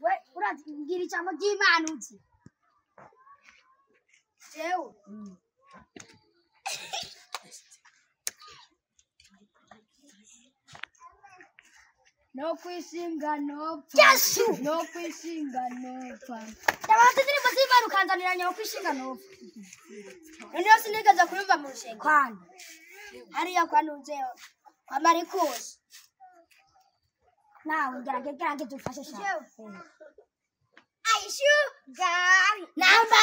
We uragira ijambo ry'Imana uzi. Jewe. No kwishinga nopfa. Yesu! No kwishinga nopfa. Ndabaza indirimbo z'Imana ukanzanira nyawo kwishinga nopfa. Noneho sinigeze kuyumva mu rusengero. Kwana. Hariya kwa Ntuzeyo. Kwa Marikusi. Nawe gerageza ufashe sha. Ayishugari. Namba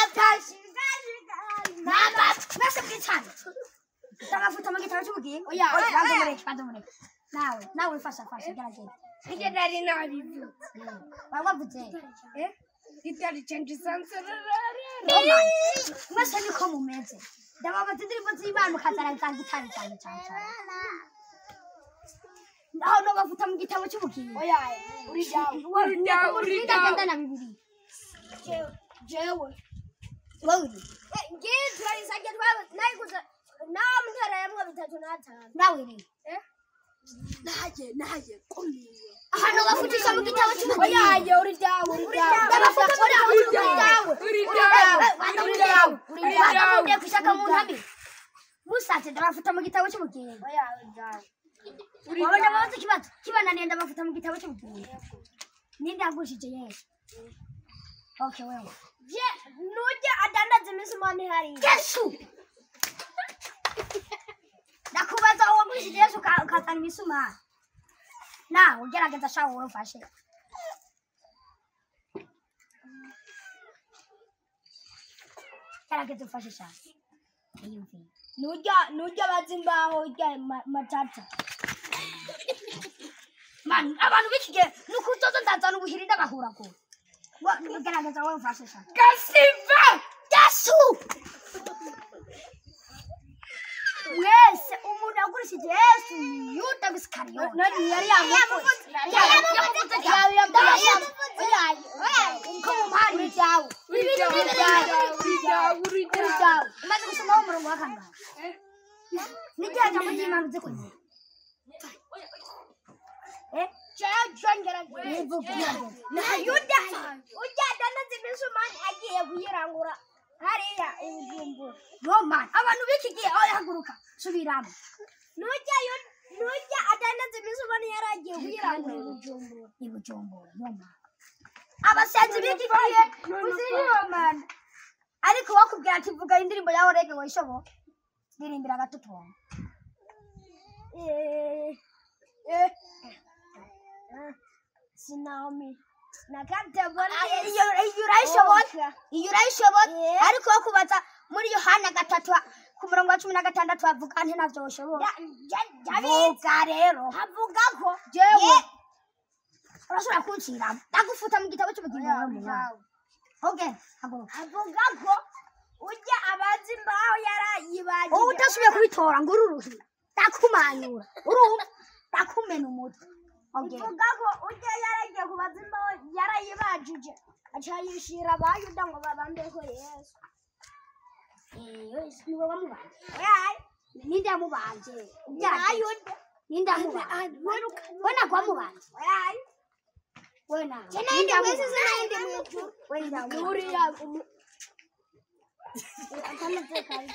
namba mwese mwicane. Ndabafuta mu gitabo cy'ubugingo. Oya, Oya, banza oya. mureke, banza mureke. Nawe, nawe fasha fasha gerageza. Njye nari nabivuze. Waba wavuze. Eh? Gitari change Mwese niko mumeze. Ndababaza indirimbo z'Imana mukazana za gitari cyane cyane cyane. Aho no bafuta mu gitabo cy'ubugingo. Oya, uri dawe. Uri dawe, uri dawe. Ndagenda na Bibiliya. Jewe. Wowe uri. Ngiye turayisangiye twawe nayiguze nawe mutera 35. Nawe uri. Eh? Naje kumiwe. Ahantu bafutisha mu gitabo cy'ubugingo. Oya, uri dawe, uri dawe. Ndabafuta mu gitabo cy'ubugingo. Uri dawe, uri dawe, uri dawe. Ugiye gushaka mu ntami. Musatse ndabafuta mu gitabo cy'ubugingo. Oya, uri dawe. Wabona babaza ikibazo kibananiye ndabafuta mu gitabo cy'ubugingo. Ninde yagushije Yesu? Okay, wewe. Je, nujya adandaza imisumari hariya. Yesu! Ndakubaza uwagushije Yesu ukazana imisumari. Nawe ugerageza sha wowe ufashe. Gerageza ufashe sha. Iyumvire. Nujya baza imbaho ujya matata. Man, abantu b'iki gihe ni ukuzoza ndazana ubuhiri ndabahuragura. Gerageza wowe ufashe sha. Gasiva! Yesu! Mwese umuntu yagurishije Yesu ni Yuda Isikariyoti. Nani yari yamuvuze. Yamuvuze. Ko mu mpari. Uri dawe. Uri dawe, uri dawe, uri Uri dawe. dawe. Umaze gusomaho umurongo wa kangahe? N'igihe jambo ry'Imana uzi kugira. Eh? Nivuge, gerageza. Na Yuda ujya adandaza imisumari agiye kuyirangura hariya i Bujumbura. Yo man, abantu b'iki gihe oya haguruka, subiramo. Nujya adandaza imisumari yari agiye kuyirangura i Bujumbura. I Bujumbura, yo man. Abasenzi b'iki gihe Uziriyo man. Ariko wakubwira ati vuga indirimbo yawe rege wayishobo. Ndirimbira gatutu. Eh, eh. Sinaomi. Nakata Iyo urayishobora. Iyo urayishobora. Ariko wakubaza muri Yohana 3 ku murongo wa 16 avuga nti navyo ushobora. Vuga rero. Havuga ko Jewe. Urashobora kunciramo. Ndagufuta mu gitabo cy'ubugingo wewe munyana. Okay, haguruka. Avuga ko ujya abaza imbaho yarayibagije. Wowe udasubiye kubitora ngo ururuhira. Ndakumanyura. Urumva? Ndakumena umutwe. Okay. Ivuga ko ujya yaragiye kubaza imbaho yarayibajije aca yishira abayuda ngo babambeko Yesu. Eh, niwe wamubanje. Oya, Ninde yamubanje? Abayuda. Ninde yamubanje? We ntabwo wamubanje. Oya. We nawe. Ninde mwese sinayindi mwijuru. We ninde yamubanje? Uriya umu akameze kari.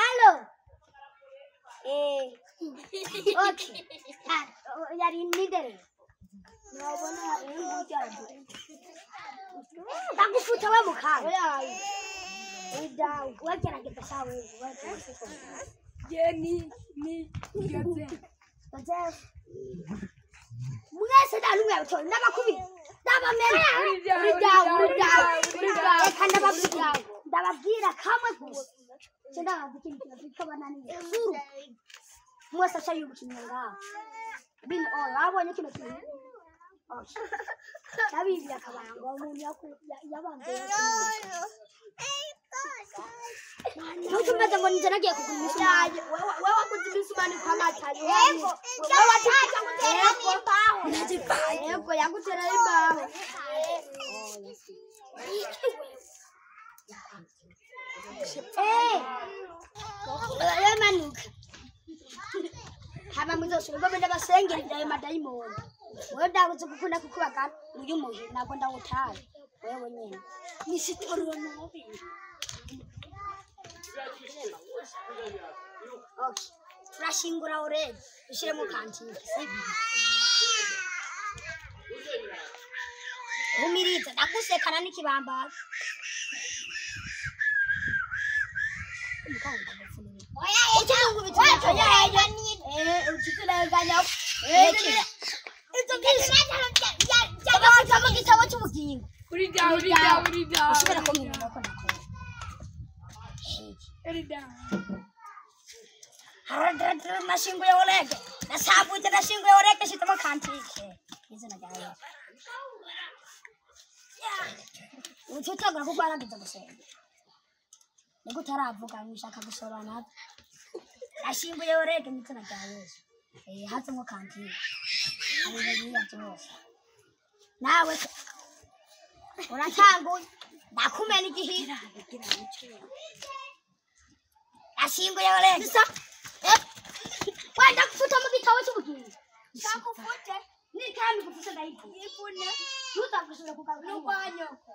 Alo. Eh. Okay. Ah, yari ninde rero? Nabona ingujya. Ndagufuta we mukanya. Oya. Idawe. Wegerageza sha wewe. Je ni Joseph. Joseph. Mwese nta n'umwe yabitora ndabakubita ndabamena. Uri dawe, uri dawe, uri dawe, uri dawe. Reka ndababwira ndababwira kamwe gusa. Cyo ndababwira ikintu kiba bananiye. Zuru. Mwese aca yubukinye ngaho. Bin oil wabonye kino kintu. Okay. Ndabibiye akabanga umuntu yabanze. Ntutumeze ngo ninjye nagiye kugura imisumari. Wewe waguze imisumari kwa Matayo. Yego. Wewe wataka gutera imbaho. Yego, yagutera imbaho. Eh. Yamanuka. Hama muzosubira ngo ndabasengera ibyayo madayimoni. Wewe ndabuze gukunda kukubagana uyu muhi ntabwo ndawutaye. Wewe nyene. Nisitorwa nabi. Okay. Turashingura already. Dushiremo kantine. Humiriza ndagusekana n'ikibambazi. Mu gitabo cy'ubugingo Urida, urida, urida. usubira ko mwibona ko nakora Urida. nashinguye orege nasambutse nashinguye orege shitamo kantike izina rya Yesu ututangura kuko warageze gusenga niko utaravuga ngo ushaka gusobana nashinguye orege mu izina rya Yesu eh hazemo kantike haleluya byose nawe uratanguye ndakumena igihira nashinguye orege wenda kufuta mu gitabo cy'ubugingo Kakufute. nikami gufuse ndayipfuna Ipfune. ntuzagusubira kugaruka N'urwanyoko.